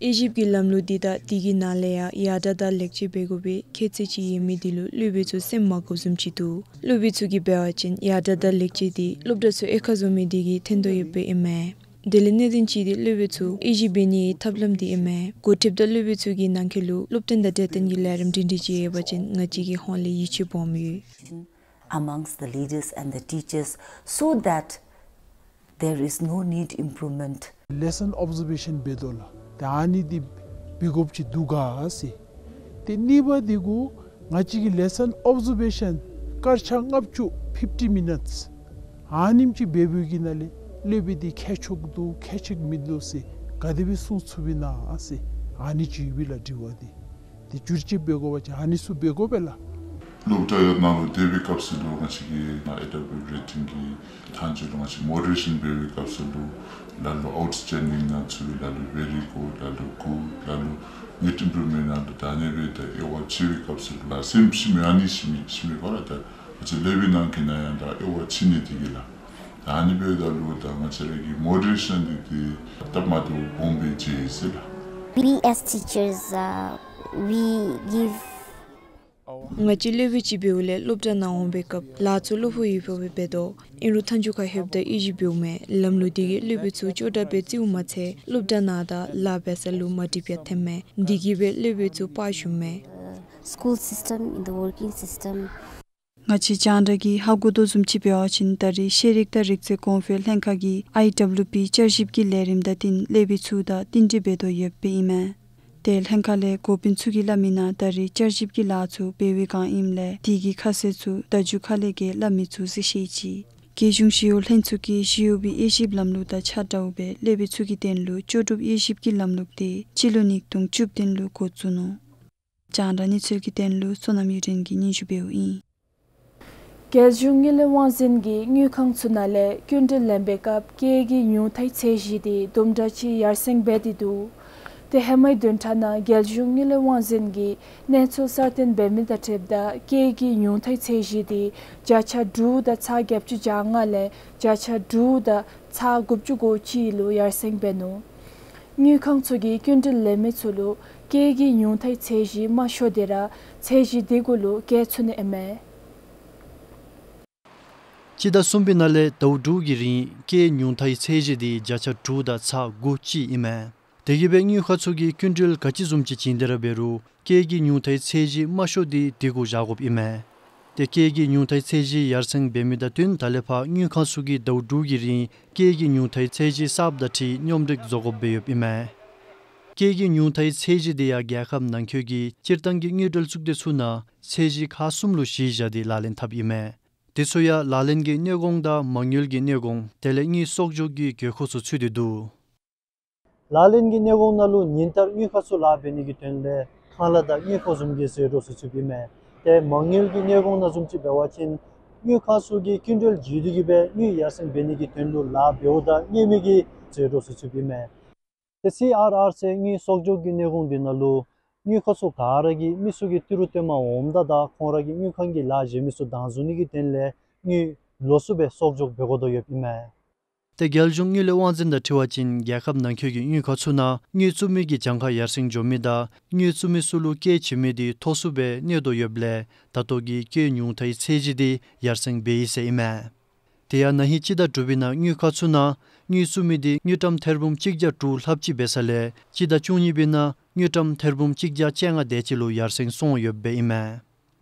དབྱེ་ཞིབ་ཀྱི་ལམ་ལུགས་འདི་དང་དེ་གི་ནང་ལས་ཡང་ཡར་དྲག་དང་ལེགས་བཅོས་འབད་དགོ་པའི་ཁྱད་ཚད་ཅིག་ཡོད་མི་འདི་ལུ་སློབ་དཔོན་ཚུ་སེམས་མ་དགའཝ་བཟུམ་ཅིག་འདུག། སློབ་དཔོན་ཚུ་གིས་འབད་བ་ཅིན་ཡར་དྲག་དང་ལེགས་བཅོས་འདི་སློབ་གྲྭ་ཚུ་དབྱེ་ཁག་བཟོ་མི་འདི་གིས་ཐོན་དོ་ཡོདཔ་ཨིན་མས། དེ་ལས་གནད་དོན་ཅིག་འདི་སློབ་དཔོན་ཚུ་དབྱེ་ཞིབ་འབད་ནིའི་ཐབས་ལམ་འདི་ཨིན་མས། འགོ་ཁྲིདཔ་དང་སློབ་དཔོན་ཚུ་གི་ནང་འཁོད་ལུ་སློབ་སྟོན་དང་འབྲེལ་ཏེ་གི་ལས་རིམ་སྒྲིང་སྒྲི་ཅིག་ཡོད་པ་ཅིན་ང་བཅས་ཀྱི་ཧོངས་ལས་ཡིད་ཆེས་སྦོམ་ཡོད། Amongst the leaders and the teachers, so that there is no need improvement. Lesson observation འབད་དོ་ལགས། ཏེ་ཨ་ནི་འདི་འབད་དགོཔ་ཅིག་འདུག་ག་ཟེར། ཏེ་གཉིས་པ་འདི་གུ་ང་བཅས་ཀྱི་lesson observation སྐར་ཆ་ལྔ་བཅུ་fifty minutes ཨ་ནེམ་ཅིག་འབད་བའི་གི་ནང་ལས་སློབ་དཔོན་འདི་མཁས་མཆོག་འདུག་མཁས་མཆོག་མིན་འདུག་ཟེར་ག་དེ་སྦེ་གསུང་ཚུགས་པས་ན་ཟེར། ཨ་ནི་ཅིག་ཡོད་པས་ལགས་དྲི་བ་འདི། ཏེ་བསྒྱུར་བཅོས་འབད་དགོ་པ་ཅིན་ཨ་ནི་ཚུ་འབད་དགོ་པས་ལགས། སློབ་གྲྭ་ཡོད་ནང་ལུ་སྡོད་པའི་སྐབས་སུ་ལུ་ང་བཅས་ཀྱི་ཨའི་ཌབ་ལུ་པི་རེ་ཊིང་གི་མཐའ་མཇུག་ལུ་ང་བཅས་མོ་ཌི་རེ་ཤཱན་འབད་བའི་སྐབས་སུ་ལུ་ལ་ལུ་ཨའུཊ་སི་ཊེན་ཌིང་ནང་ཚུད། ལ་ལུ་ཝེ་རི་གུཌ། ལ་ལུ་གུཌ། ལ་ལུ་ནིཌ་ཨིམ་པུ་རུབ་མེནཊ། ལ་ལུ་ད་ཨ་ནི་སྦེ་ད་དབྱེ་བ་ཕྱེ་བའི་སྐབས་སུ་ལུ་ལགས་སེམས་ཤི་མི་ཨ་ནི་ཤི་མི་ཤི་མི་བར་ད་ང་བཅས་སློབ་དཔོན་ནང་གི་ནང་ཡང་ད་དབྱེ་བ་ཕྱེ་ནི་འདི་གིས་ལགས། ད་ཨ་ནི་འབདཝ་ད་ལུ་ད་ང་བཅས་ར་གི་མོ་ཌི་རེ་ཤཱན་འདི་ཏེ་སྟབས་མ་བདེཝ་སྦོམ་སྦེ་མཇལ་ཡི་ཟེར་ལགས། We as teachers, uh, we give ང་བཅས་སློབ་དཔོན་ཅིག་འབདཝ་ལས་སློབ་གྲྭ་ནང་འོང་པའི་སྐབས་ལཱ་ཚུ་གློ་བུར་ཡོདཔ་སྦེ་འབད་དོ། ཨིན་རུང་མཐའ་མཇུག་ཁར་ལྷོདཔ་ད་དབྱེ་ཞིབ་འབདཝ་མས། ལམ་ལུགས་འདི་གིས་སློབ་དཔོན་ཚུ་ཅོག་འཐདཔ་སྦེ་བརྩིཝ་མ་ཚད་སློབ་གྲྭ་ནང་དང་ལཱ་འབད་ས་ལུ་མ་འགྲིགཔ་ཡང་ཐོནམ་མས། འདི་གིས་སྦེ་སློབ་དཔོན་ཚུ་དཔའ་ཞུམ་མས། School system, in the working system. ང་བཅས་རྒྱང་བསྒྲགས་ཀྱིས་ཧ་གོ་དོ་བཟུམ་ཅིག་འབད་བ་ཅིན་ད་རེས་ཤེས་རིག་དང་རིག་རྩལ་གོང་འཕེལ་ལྷན་ཁག་གིས་ཨའི་ཌབ་ལུ་པི་བསྐྱར་ཞིབ་ཀྱི་ལས་རིམ་དང་བསྟུན་སློབ་དཔོན་ཚུ་དང་བསྟུན་གྲོས་འབད་དོ་ཡོདཔ་ཨིན་མས། ཏེ་ལྷན་ཁག་ལས་འགོ་དཔོན་ཚུ་གིས་སླབ་མིའི་ནང་ད་རེས་བསྐྱར་ཞིབ་ཀྱི་ལཱ་ཚུ་འབད་བའི་སྒང་ཨིནམ་ལས་དེ་གི་ཁ་གསལ་ཚུ་ད་མཇུག་ཁ་ལས་ཀྱིས་སླབ་མི་ཚུགས་ཟེར་བཤད་ཅི། རྒྱལ་གཞུང་ཞི་གཡོག་ལྷན་ཚོགས་ཀྱིས་ཞི་གཡོག་པའི་དབྱེ་ཞིབ་ལམ་ལུགས་དང་ཆ་འདྲཝ་སྦེ་སློབ་དཔོན་ཚུ་གི་དོན་ལུ་ལྕོགས་གྲུབ་དབྱེ་ཞིབ་ཀྱི་ལམ་ལུགས་དེ་སྤྱི་ལོ་ཉིས་སྟོང་བཅུ་བདུན་ལུ་འགོ་བཙུགས་ནུག། རྒྱང་བསྒྲགས་གནས་ཚུལ་གྱི་དོན་ལུ་བསོད་ནམས་གཡུ་སྒྲོན་གྱིས་སྙན་ཞུ་འབདཝ་ཨིན། རྒྱལ་གཞུང་དངུལ་ལས་དབང་འཛིན་གྱིས་དངུལ་ཁང་ཚུ་ནང་ལས་སྐྱིན་འགྲུལ་ལེན་པའི་སྐབས་སྐྱེད་ཀྱི་ཉུང་མཐའི་ཚད་གཞི་དེ་དུམ་གྲ་ཅིག་ཡར་སེང་འབད་དེ་འདུག། ཏེ་ཧེ་མའི་བདུན་ཕྲག་ནང་རྒྱལ་གཞུང་དངུལ་ལས་དབང་འཛིན་གྱིས་གནས་ཚུལ་གསར་བཏོན་འབད་མི་དང་འཁྲིལཝ་ད་སྐྱེད་ཀྱི་ཉུང་མཐའི་ཚད་གཞི་དེ་བརྒྱ་ཆ་དྲུག་དང་ཚག་བརྒྱད་ཅུ་གྱ་ལྔ་ལས་བརྒྱ་ཆ་དྲུག་དང་ཚག་དགུ་བཅུ་གོ་གཅིག་ལུ་ཡར་སེང་འབད་ནུག། དངུལ་ཁང་ཚུ་གིས་སྐྱིན་འགྲུལ་ལེན་མི་ཚུ་ལུ་སྐྱེད་ཀྱི་ཉུང་མཐའི་ཚད་གཞི་དམའ་ཤོས་དེ་ར་ཚད་གཞི་དེ་གུ་ལུ་སྐྱེད་ཚུགས་ནི་ཨིན་མས། སྤྱི་ཟླ་གསུམ་པའི་ནང་ལས་ཟླཝ་དྲུག་གི་རིང་སྐྱེད་ཉུང་མཐའི་ཚད་གཞི་དེ་བརྒྱ་ཆ་དྲུག་དང་ཚག་དགུ་ཅིག་ཨིན་མས། དེ་གིས་སྦེ་དངུལ་ཁང་ཚུ་གིས་སྐྱིན་འགྲུལ་ག་ཅི་བཟུམ་ཅིག་བྱིན་ཏེ་ར་འབད་རུང་སྐྱེད་ཀྱི་ཉུང་མཐའི་ཚད་གཞི་དམའ་ཤོས་དེ་དེ་གུ་བཞག་དགོཔ་ཨིན་མས། ཏེ་སྐྱེད་ཀྱི་ཉུང་མཐའི་ཚད་གཞི་ཡར་སེང་འབད་མི་དང་བསྟུན་ད་ལས་ཕར་དངུལ་ཁང་ཚུ་གིས་ཟླཝ་དྲུག་གི་རིང་སྐྱེད་ཀྱི་ཉུང་མཐའི་ཚད་གཞི་གསརཔ་དང་འཁྲིལ་སྙོམས་སྒྲིག་བཟོ་དགོཔ་སྦེ་ཡོདཔ་ཨིན་མས། སྐྱེད་ཀྱི་ཉུང་མཐའི་ཚད་གཞི་དེ་ཡང་རྒྱལ་ཁབ་ནང་འཁོད་ཀྱི་སྤྱིར་བཏང་གི་དངུལ་འབྲེལ་གཙུག་སྡེ་ཚུ་ནང་ཚད་གཞི་ཁག་གསུམ་ལུ་གཞི་བཞག་སྟེ་ལག་ལེན་འཐབ་ཨིན་མས། དེ་ཚུ་ཡང་ལག་ལེན་གྱི་གནས་གོང་དང་མ་དངུལ་གྱི་གནས་གོང་དེ་ལས་དངུལ་གསོག་འཇོག་གི་དགོས་མཁོ་ཚུ་ཚུད་དེ་འདུག། ལག་ལེན་གྱི་གནས་གོང་ནང་ལུ་ཉིན་ལྟར་དངུལ་ཁང་ཚུ་ལཱ་འབད་ནི་གི་དོན་ལས་ཁང་གླ་དང་དངུལ་ཕོགས་བཟུམ་གྱི་ཟད་འགྲོ་ཚུ་ཚུདཔ་ཨིན་མས། ཏེ་མ་དངུལ་གྱི་གནས་གོང་ནང་བཟུམ་ཅིག་འབད་བ་ཅིན་དངུལ་ཁང་ཚུ་གིས་སྐྱིན་འགྲུལ་བརྒྱུད་དེ་གིས་སྦེ་དངུལ་ཡར་སེང་འབད་ནི་གི་དོན་ལུ་ལཱ་འབདཝ་ད་དངུལ་མི་གི་ཟད་འགྲོ་ཚུ་ཚུདཔ་ཨིན་མས། ཏེ་སི་ཨར་ཨར་ཟེར་དངུལ་གསོག་འཇོག་གི་གནས་གོང་དེ་ནང་ལུ་དངུལ་ཁང་ཚུ་ག་ར་གིས་མི་ཚུ་གིས་ཏི་རུ་བཏོན་མ་འོངམ་ད་ད་ཁོང་ར་གིས་དངུལ་ཁང་གི་ལཱ་གཞན་མི་ཚུ་དང་འཛུལ་ནི་གི་དོན་ལས་དངུལ་ལོགས་སུ་སྦེ་གསོག་འཇོག་འབད་དགོ་དོ་ཡོདཔ་ཨིན་མས། ཏེ་རྒྱལ་གཞུང་དངུལ་ལས་དབང་འཛིན་དང་འཁྲིལ་བ་ཅིན་རྒྱལ་ཁབ་ནང་འཁོད་ཀྱི་དངུལ་ཁང་ཚུ་ནང་དངུལ་བཙུགས་མི་གི་གྱངས་ཁ་ཡར་སེང་འགྱོ་མི་དང་དངུལ་བཙུགས་མི་ཚུ་ལུ་སྐྱེད་བྱིན་མི་དེ་མཐོ་སུ་སྦེ་གནས་དོ་ཡོདཔ་ལས་ད་ལྟོ་གི་སྐྱེད་ཉུང་མཐའི་ཚད་གཞི་དེ་ཡར་སེང་འབད་ཡི་ཟེར་ཨིན་མས། དེ་ཡང་ན་ཧིང་སྤྱི་ཟླ་དྲུག་པའི་ནང་དངུལ་ཁང་ཚུ་ནང་དངུལ་བཙུགས་མི་དེ་དངུལ་ཀྲམ་ཐེར་འབུམ་གཅིག་བརྒྱ་དྲུག་ལྷགཔ་ཅིག་འབད་ས་ལས་སྤྱི་ཟླ་བཅུ་གཉིས་པའི་ནང་དངུལ་ཀྲམ་ཐེར་འབུམ་གཅིག་བརྒྱ་བཅོ་ལྔ་དེ་ཅིག་ལུ་ཡར་སེང་སོང་ཡོདཔ་སྦེ་ཨིན་མས།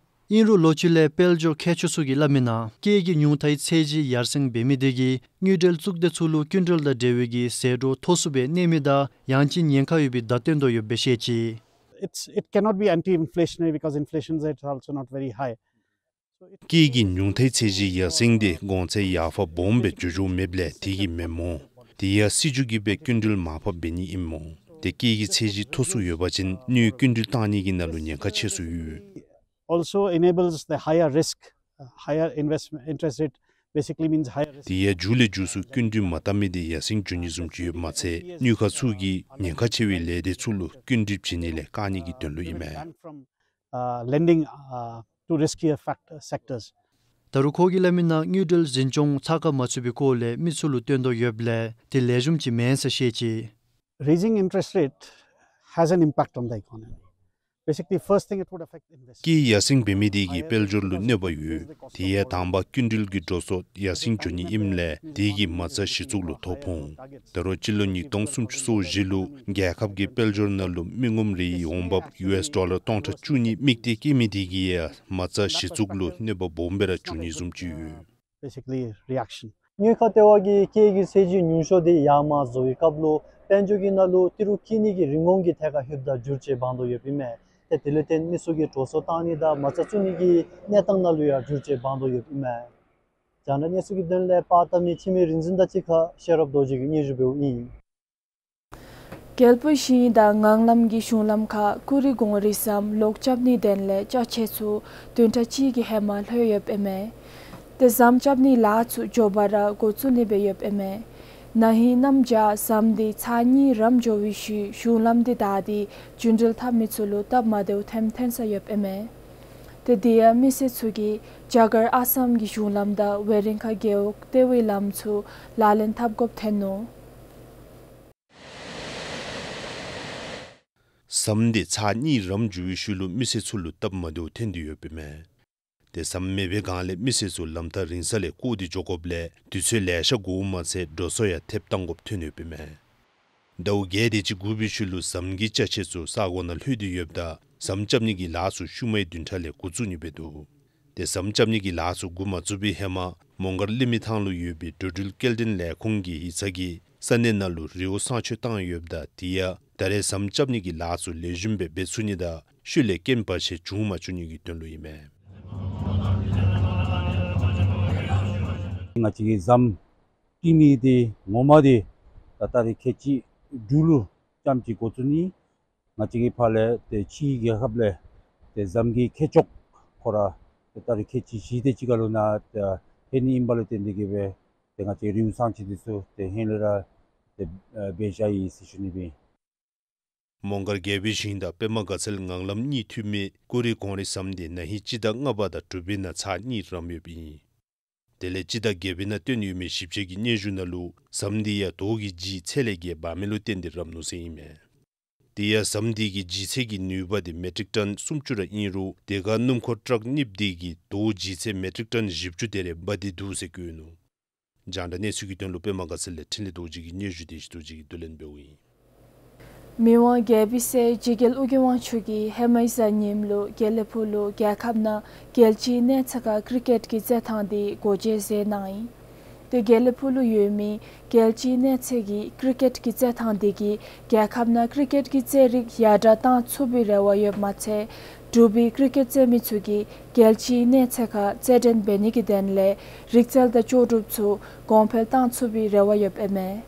ཨིན་རུང་ལོ་རྒྱུས་ལས་དཔལ་འབྱོར་མཁས་མཆོག་ཚུ་གིས་སླབ་མིའི་ནང་སྐྱེད་ཀྱི་ཉུང་མཐའི་ཚད་གཞི་ཡར་སེང་འབད་མི་དེ་གིས་དངུལ་འབྲེལ་གཙུག་སྡེ་ཚུ་ལུ་སྐྱིན་འགྲུལ་དང་འབྲེལ་བའི་གི་ཟད་འགྲོ་མཐོ་སུ་སྦེ་གནས་མི་དང་ཡང་ཅིན་ཉེན་ཁ་ཡོད་པའི་བརྡ་སྟོན་དོ་ཡོདཔ་སྦེ་བཤད་ཅི། It's, it cannot be anti-inflationary because inflation rate is also not very high. སྐྱེད་ཀྱི་ཉུང་མཐའི་ཚད་གཞི་ཡར་སེང་དེ་གོང་ཚད་ཡར་འཕར་སྦོམ་སྦེ་འགྱོ་འགྱོཝ་མེདཔ་ལས་དེ་གིས་མེན་སྨོ། དེ་ཡང་སྲིད་བྱུས་ཀྱིས་སྦེ་སྐྱིན་འགྲུལ་མར་ཕབ་འབད་ནི་ཨིན་མོ། ཏེ་སྐྱེད་ཀྱི་ཚད་གཞི་མཐོ་སུ་ཡོད་པ་ཅིན་དངུལ་སྐྱིན་འགྲུལ་བཏང་ནི་གི་ནང་ལུ་ཉེན་ཁ་ཆེ་སུ་ཡོད། Also enables the higher risk, uh, higher investment interest rate basically means higher risk. དེ་ཡང་མཇུག་ལས་མཇུག་སུ་སྐྱིན་འགྲུལ་མ་བཏང་མི་དེ་ཡར་སེང་འགྱོ་ནི་བཟུམ་ཅིག་ཡོདཔ་མ་ཚད་དངུལ་ཁང་ཚུ་གིས་ཉེན་ཁ་ཆེ་བའི་ལས་སྡེ་ཚུ་ལུ་སྐྱིན་འགྲུལ་བྱིན་ནི་ལས་བཀག་ནི་གི་དོན་ལུ་ཨིན་མས། Banned from, uh, lending, uh, to riskier factor sectors. ད་རུང་ཁོ་གིས་སླབ་མི་ནང་དངུལ་འབྲེལ་འཛིན་སྐྱོང་ཚགས་ཁར་མ་ཚུད་པའི་སྐོར་ལས་མི་ཚུ་ལུ་སྟོན་དོ་ཡོདཔ་ལས་དེ་ལེགས་ཤོམ་ཅིག་མེན་ཟེར་བཤད་ཅི། Raising interest rate has an impact on the economy. Basically, first thing, it would affect investment. སྐྱེད་ཡར་སེང་འབད་མི་དེ་གིས་དཔལ་འབྱོར་ལུ་གནོད་པ་ཡོད། དེ་ཡང་དང་པ་སྐྱིན་འགྲུལ་གྱི་འགྲོ་སོང་ཡར་སེང་འགྱོ་ནི་ཨིནམ་ལས་དེ་གིས་མ་རྩ་གཞི་བཙུགས་ལུ་ཐོ་ཕོག་འོང་། ད་རུང་སྤྱི་ལོ་ཉིས་སྟོང་སུམ་ཅུ་སོ་བཞི་ལུ་རྒྱལ་ཁབ་ཀྱི་དཔལ་འབྱོར་ནང་ལུ་མི་ངོམ་རེའི་འོང་འབབ་ཡུ་ཨེསི་ཌོ་ལར་སྟོང་ཕྲག་བཅུ་གཉིས་དམིགས་གཏད་བསྐྱེད་མི་དེ་གིས་ཡང་མ་རྩ་གཞི་བཙུགས་ལུ་གནོད་པ་སྦོམ་སྦེ་ར་འབྱུང་ནི་བཟུམ་ཅིག་ཡོད། Basically, reaction. དངུལ་ཁང་ལྟེ་བ་གིས་སྐྱེད་ཀྱི་ཚད་གཞི་ཉུང་ཤོས་དེ་ཡར་མར་བཟོ་བའི་སྐབས་ལུ་དཔལ་འབྱོར་གྱི་ནང་ལུ་ཏི་རུ་འཁྱིད་ནི་གི་རིན་གོང་གི་ཐད་ཁར་ལྷོདཔ་ད་འགྱུར་བཅོས་འབག་དོ་ཡོདཔ་ཨིན་མས། ཏེ་དེ་ལུ་བརྟེན་མི་ཚུ་གིས་འགྲོ་སོང་བཏང་ནི་དང་མ་རྩ་བཙུགས་ནི་གི་གནས་སྟངས་ནང་ལུ་ཡང་འགྱུར་བཅོས་འབག་དོ་ཡོདཔ་ཨིན་མས། རྒྱང་བསྒྲགས་གནས་ཚུལ་གྱི་དོན་ལས་པར་བཏབ་མི་འཆི་མེད་རིག་འཛིན་དང་གཅིག་ཁར་ཤེས་རབ་རྡོ་རྗེ་གིས་སྙན་ཞུ་འབདཝ་ཨིན། རྒྱལ་པོ་ཞིང་དང་ངང་ལམ་གྱི་གཞུང་ལམ་ཁར་ཀུ་རི་གོང་རི་ཟམ་ལོག་རྐྱབ་ནིའི་དོན་ལས་ཅ་ཆས་ཚུ་བདུན་ཕྲག་གཅིག་གི་ཧེ་མ་ལྷོད་ཡོདཔ་ཨིན་མས། ཏེ་ཟམ་རྐྱབ་ནིའི་ལཱ་ཚུ་མགྱོགས་པ་ར་འགོ་བཙུགས་ནི་སྦེ་ཡོདཔ་ཨིན་མས། ན་ཧིང་གནམ་བྱཱར་ཟམ་དེ་ཚར་གཉིས་རམ་འགྱོ་བའི་ཤུལ་གཞུང་ལམ་དེ་བདའ་སྟེ་རྒྱུན་འགྲུལ་འཐབ་མི་ཚུ་ལུ་སྟབས་མ་བདེཝ་ཐོནམ་ཐོན་ས་ཡོདཔ་ཨིན་མས། ཏེ་དེ་ཡང་མི་སེར་ཚུ་གིས་རྒྱ་གར་ཨ་སམ་གྱི་གཞུང་ལམ་དང་ཝེ་རིང་ཁ་རྒེད་འོག་ལྟེ་བའི་ལམ་ཚུ་ལག་ལེན་འཐབ་དགོཔ་ཐོན་ནུག། ཟམ་དེ་ཚར་གཉིས་རམ་འགྱོ་བའི་ཤུལ་ལུ་མི་སེར་ཚུ་ལུ་སྟབས་མ་བདེཝ་ཐོན་ཏེ་ཡོདཔ་ཨིན་མས། ཏེ་ཟམ་མེད་པའི་སྒང་ལས་མི་སེར་ཚུ་ལམ་ཐག་རིང་ས་ལས་བསྐོར་ཏེ་འགྱོ་དགོཔ་ལས་དུས་ཚོད་ལེ་ཤ་འགོརཝ་མ་ཚད་འགྲོ་སོང་ཡང་ཐེབས་བཏང་དགོཔ་ཐོན་ཡོདཔ་ཨིན་མས། ཟླཝ་བརྒྱད་དེ་ཅིག་འགོར་བའི་ཤུལ་ལུ་ཟམ་གྱི་ཅ་ཆས་ཚུ་ས་གོ་ནང་ལྷོད་དེ་ཡོདཔ་ད་ཟམ་རྐྱབ་ནི་གི་ལཱ་ཚུ་ཤུལ་མའི་བདུན་ཕྲག་ལས་འགོ་བཙུགས་ནི་སྦེ་འདུག། ཏེ་ཟམ་རྐྱབ་ནི་གི་ལཱ་ཚུ་འགོ་མ་བཙུགས་པའི་ཧེ་མ་མོང་སྒར་གླིང་མི་ཐང་ལུ་ཡོད་པའི་འགྲོ་འགྲུལ་སྐྱེལ་འདྲེན་ལས་ཁུངས་ཀྱི་ཡིག་ཚང་གིས་ས་གནས་ནང་ལུ་རི་བོ་བསང་མཆོད་བཏང་ཡོདཔ་ད་དེ་ཡང་ད་རེས་ཟམ་རྐྱབ་ནི་གི་ལཱ་ཚུ་ལེགས་ཤོམ་སྦེ་འབད་ཚུགས་ནི་དང་ཤུལ་ལས་རྐྱེན་བར་ཆད་འབྱུང་མ་བཅུག་ནི་གི་དོན་ལུ་ཨིན་མས། ང་བཅས་ཀྱིས་ཟམ་བཏིང་ནི་དེ་ངོ་མ་དེ་ད་ད་རེས་ཁལ་གཅིག་དྲུག་ལུ་རྐྱངམ་ཅིག་འགོ་བཙུགས་ནི། ང་བཅས་ཀྱི་ཕར་ལས་ཏེ་ཕྱིའི་རྒྱལ་ཁབ་ལས་ཏེ་ཟམ་གྱི་ཁྱད་ཆོས་ཁོ་ར་ཏེ་ད་རེས་ཁལ་གཅིག་བཞི་དེ་ཅིག་ཁར་ལུ་ནཱ་ཏེ་ལྷོད་ནི་ཨིནམ་ལུ་བརྟེན་ཏེ་གིས་སྦེ་ཏེ་ང་བཅས་རི་བོ་བསང་མཆོད་དེ་ཚུ་ཏེ་ཧེང་ལས་ར་ཏེ་འབད་བཞག་ཡི་ཟེར་ཞུ་ནི་སྦེ། མོང་སྒར་རྒྱལ་པོའི་ཞིང་དང་པདྨ་དགའ་ཚལ་ངང་ལམ་གཉིས་མཐུད་མི་ཀུ་རི་གོང་རི་ཟམ་དེ་ན་ཧིང་སྤྱི་ཟླ་ལྔ་པ་དང་དྲུག་པའི་ནང་ཚར་གཉིས་རམ་ཡོདཔ་ཨིན། དེ་ལས་སྤྱི་ཟླ་བརྒྱད་པའི་ནང་བཏོན་ཡོད་མི་ཞིབ་དཔྱད་ཀྱི་སྙན་ཞུ་ནང་ལུ་ཟམ་དེ་ཡང་དོས་ཀྱི་ལྗིད་ཚད་ལས་བརྒལ་འབག་མི་ལུ་བརྟེན་ཏེ་རམ་ནུག་ཟེར་ཨིན་མས། དེ་ཡང་ཟམ་དེ་གི་ལྗིད་ཚད་ཀྱི་ནུས་པ་དེ་མེ་ཊིག་ཊོན་སུམ་ཅུ་ར་ཨིན་རུང་དེ་ཁར་སྣུམ་འཁོར་ཊག་གཉིས་དེ་གིས་དོས་ལྗིད་ཚད་མེ་ཊིག་ཊོན་བཞི་བཅུ་དེ་རེ་འབག་སྟེ་འདུག་ཟེར་བཀོད་ནུག། རྒྱང་བསྒྲགས་གནས་ཚུལ་གྱི་དོན་ལུ་པདྨ་དགའ་ཚལ་ལས་འཕྲིན་ལས་རྡོ་རྗེ་གི་སྙན་ཞུ་དེ་བཞི་རྡོ་རྗེ་གིས་བསྡུ་ལེན་འབདཝ་ཨིན། མི་དབང་རྒྱལ་པོའི་སྲས་འཇིགས་རྒྱལ་ཨོ་རྒྱན་དབང་ཕྱུག་གིས་ཧེ་མའི་གཟའ་ཉིམ་ལུ་དགེ་ལེགས་ཕུག་ལུ་རྒྱལ་ཁབ་ནང་རྒྱལ་སྤྱིའི་གནས་ཚད་ཁར་ཀི་རི་ཀེཊ་གི་རྩེད་ཐང་དེ་སྒོ་འབྱེད་མཛད་གནང་ཡི། ཏེ་དགེ་ལེགས་ཕུག་ལུ་ཡོད་མི་རྒྱལ་སྤྱིའི་གནས་ཚད་ཀྱི་ཀི་རི་ཀེཊ་གི་རྩེད་ཐང་དེ་གིས་རྒྱལ་ཁབ་ནང་ཀི་རི་ཀེཊ་གི་རྩེད་རིགས་ཡར་དྲག་བཏང་ཚུགས་པའི་རེ་བ་ཡོདཔ་མ་ཚད་འབྲུག་པའི་ཀི་རི་ཀེཊ་རྩེད་མི་ཚུ་གིས་རྒྱལ་སྤྱིའི་གནས་ཚད་ཁར་རྩེད་འགྲན་འབད་ནི་གི་དོན་ལས་རིག་རྩལ་དང་ལྕོགས་གྲུབ་ཚུ་གོང་འཕེལ་བཏང་ཚུགས་པའི་རེ་བ་ཡོདཔ་ཨིན་མས།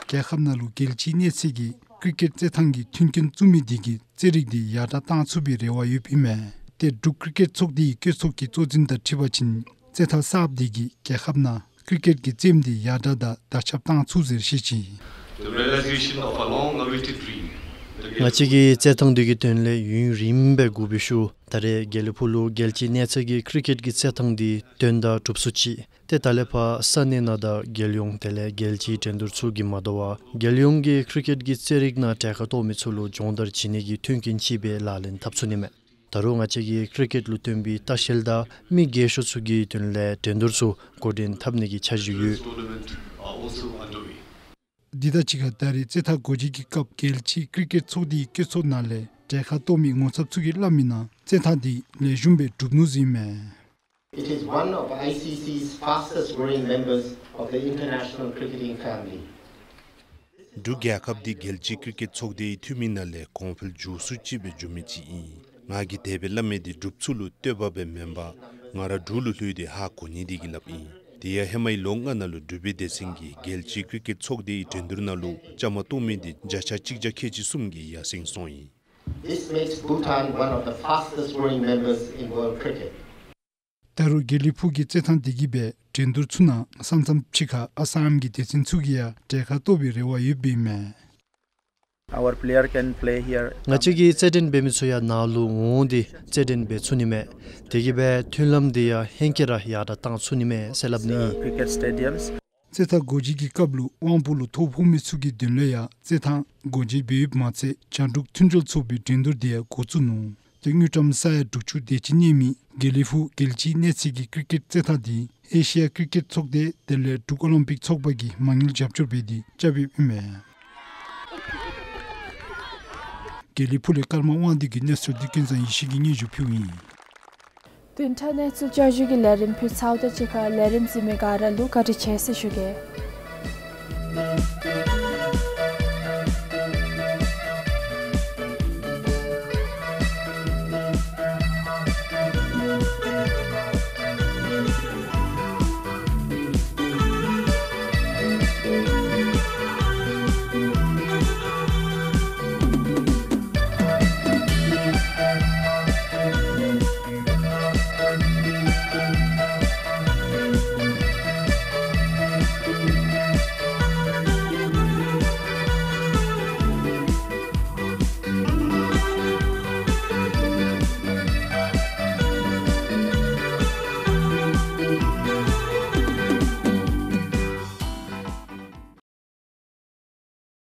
རྒྱལ་ཁབ་ནང་ལུ་རྒྱལ་སྤྱིའི་གནས་ཚད་ཀྱི་ཀི་རི་ཀེཊ་རྩེད་ཐང་གི་མཐུན་རྐྱེན་བཙུགས་མི་དེ་གིས་རྩེད་རིགས་དེ་ཡར་དྲག་བཏང་ཚུགས་པའི་རེ་བ་ཡོདཔ་ཨིན་མས། ཏེ་འབྲུག་ཀི་རི་ཀེཊ་ཚོགས་སྡེའི་བཀོད་ཚོགས་ཀྱི་གཙོ་འཛིན་དང་འཁྲིལ་བ་ཅིན་རྩེད་ཐང་གསརཔ་དེ་གིས་རྒྱལ་ཁབ་ནང་ཀི་རི་ཀེཊ་གི་རྩེདམོ་དེ་ཡར་དྲག་དང་དར་ཁྱབ་བཏང་ཚུགས་ཟེར་བཤད་ཅི། The realization of a long-awaited dream. ང་བཅས་ཀྱིས་རྩེད་ཐང་དེ་གི་དོན་ལས་ཡུན་རིངམོ་སྦེ་སྒུག་པའི་ཤུལ་ད་རེས་དགེ་ལེགས་ཕུག་ལུ་རྒྱལ་སྤྱིའི་གནས་ཚད་ཀྱི་ཀི་རི་ཀེཊ་གི་རྩེད་ཐང་དེ་དོན་དག་གྲུབ་ཚུགས་ཅི། ཏེ་ད་ལས་ཕར་ས་གནས་ནང་དང་རྒྱལ་ཡོངས་དེ་ལས་རྒྱལ་སྤྱིའི་འགྲན་བསྡུར་ཚུ་གིས་མ་དོ་བར་རྒྱལ་ཡོངས་ཀྱི་ཀི་རི་ཀེཊ་གི་རྩེད་རིགས་ནང་གྲལ་ཁར་གཏོགས་མི་ཚུ་ལུ་སྦྱོང་བརྡར་བྱིན་ནི་གི་མཐུན་རྐྱེན་ཅིག་སྦེ་ལག་ལེན་འཐབ་ཚུགས་ནི་མས། ད་རུང་ང་བཅས་ཀྱིས་ཀི་རི་ཀེཊ་ལུ་བརྟེན་པའི་ལྟ་བཤལ་དང་མི་རྒས་ཤོས་ཚུ་གི་དོན་ལས་འགྲན་བསྡུར་ཚུ་འགོ་འདྲེན་འཐབ་ནི་གི་འཆར་གཞི་ཡོད། འདི་དང་གཅིག་ཁར་ད་རེས་རྩེད་ཐང་སྒོ་འབྱེད་ཀྱི་སྐབས་རྒྱལ་སྤྱིའི་ཀི་རི་ཀེཊ་ཚོགས་སྡེའི་བཀོད་ཚོགས་ནང་ལས་གྲལ་ཁར་གཏོགས་མི་ངོ་ཚབ་ཚུ་གིས་སླབ་མི་ནང་རྩེད་ཐང་དེ་ལེགས་ཤོམ་སྦེ་གྲུབ་ནུག་ཟེར་ཨིན་མས། It is one of I C C's fastest growing members of the international cricketing family. འབྲུག་རྒྱལ་ཁབ་འདི་རྒྱལ་སྤྱིའི་ཀི་རི་ཀེཊ་ཚོགས་སྡེའི་འཐུས་མི་ནང་ལས་གོང་འཕེལ་མགྱོགས་སུ་ཅིག་སྦེ་འགྱོ་མི་ཅིག་ཨིན། ང་གིས་དེ་སྦེ་སླབ་མི་འདི་འབྲུགཔ་ཚུ་ལུ་བསྟོད་པ་སྦེ་མེན་པར་ང་ར་འབྲུག་ལུ་ལྷོད་དེ་ཧ་གོ་ནི་འདི་གིས་སླབ་ཨིན། དེ་ཡང་ཧེ་མའི་ལོ་ལྔ་ནང་ལུ་འབྲུག་པའི་སྡེ་ཚན་གྱིས་རྒྱལ་སྤྱིའི་ཀྲི་ཀེཊ་ཚོགས་སྡེའི་འགྲན་བསྡུར་ནང་ལུ་བཅའ་མར་གཏོགས་མི་འདི་བརྒྱ་ཆ་གཅིག་བརྒྱ་ཁལ་གཅིག་གསུམ་གྱིས་ཡར་སེང་སོང་ཡི། This makes Bhutan one of the fastest growing members in world cricket. ད་རུང་དགེ་ལེགས་ཕུག་གི་རྩེད་ཐང་འདི་གིས་སྦེ་འགྲན་བསྡུར་ཚུ་ནང་ས་མཚམས་ཕྱི་ཁར་ཨ་སམ་གྱི་སྡེ་ཚན་ཚུ་གིས་ཡང་གྲལ་ཁར་གཏོགས་པའི་རེ་བ་ཡོདཔ་ཨིན་མས། Our player can play here. ང་བཅས་ཀྱི་རྩེད་འགྲན་འབད་མི་ཚུ་ཡང་ནཱ་ལུ་འོང་སྟེ་རྩེད་འགྲན་འབད་ཚུགས་ནི་མས། དེ་གིས་སྦེ་མཐུན་ལམ་འདི་ཡང་ཧེང་སྐལ་ར་ཡར་དྲག་བཏང་ཚུགས་ནི་མས་ཟེར་སླབ་ནི། Cricket stadiums. རྩེད་ཐང་སྒོ་འབྱེད་ཀྱི་སྐབས་ལུ་དབང་པོ་ལུ་ཐོ་ཕོག་མི་ཚུ་གི་དོན་ལུ་ཡང་རྩེད་ཐང་སྒོ་འབྱེད་འབད་ཡོདཔ་མ་ཚད་བྱང་འབྲུག་མཐུན་སྦྱོར་ཚོགས་པའི་འགྲན་བསྡུར་འདི་ཡང་འགོ་བཙུགས་ནུག། དེ་དངུལ་ཀྲམ་ས་ཡ་དྲུག་ཅུ་དེ་ཅིག་གནས་མི་དགེ་ལེགས་ཕུག་རྒྱལ་སྤྱིའི་གནས་ཚད་ཀྱི་ཀྲི་ཀེཊ་རྩེད་ཐང་འདི་ཨེ་ཤི་ཡ་ཀྲི་ཀེཊ་ཚོགས་སྡེ་དེ་ལས་འབྲུག་ཨོ་ལིམ་པིག་ཚོགས་པ་གིས་མ་དངུལ་རྒྱབ་སྐྱོར་འབད་དེ་རྐྱབ་ཡོདཔ་ཨིན་མས། དགེ་ལེགས་ཕུག་ལས་ཀརྨ་དབང་འདུས་ཀྱི་གནས་ཚུལ་འདི་ཀུན་བཟང་ཡེ་ཤེས་ཀྱིས་སྙན་ཞུ་ཕུལཝ་ཨིན། བདུན་ཕྲག་གནས་ཚུལ་བསྐྱར་ཞུ་གི་ལས་རིམ་ཕུལ་ཚརཝ་དང་གཅིག་ཁར་ལས་རིམ་གཟིགས་མི་ག་ར་ལུ་བཀའ་དྲིན་ཆེ་ཟེར་ཞུ་གེ།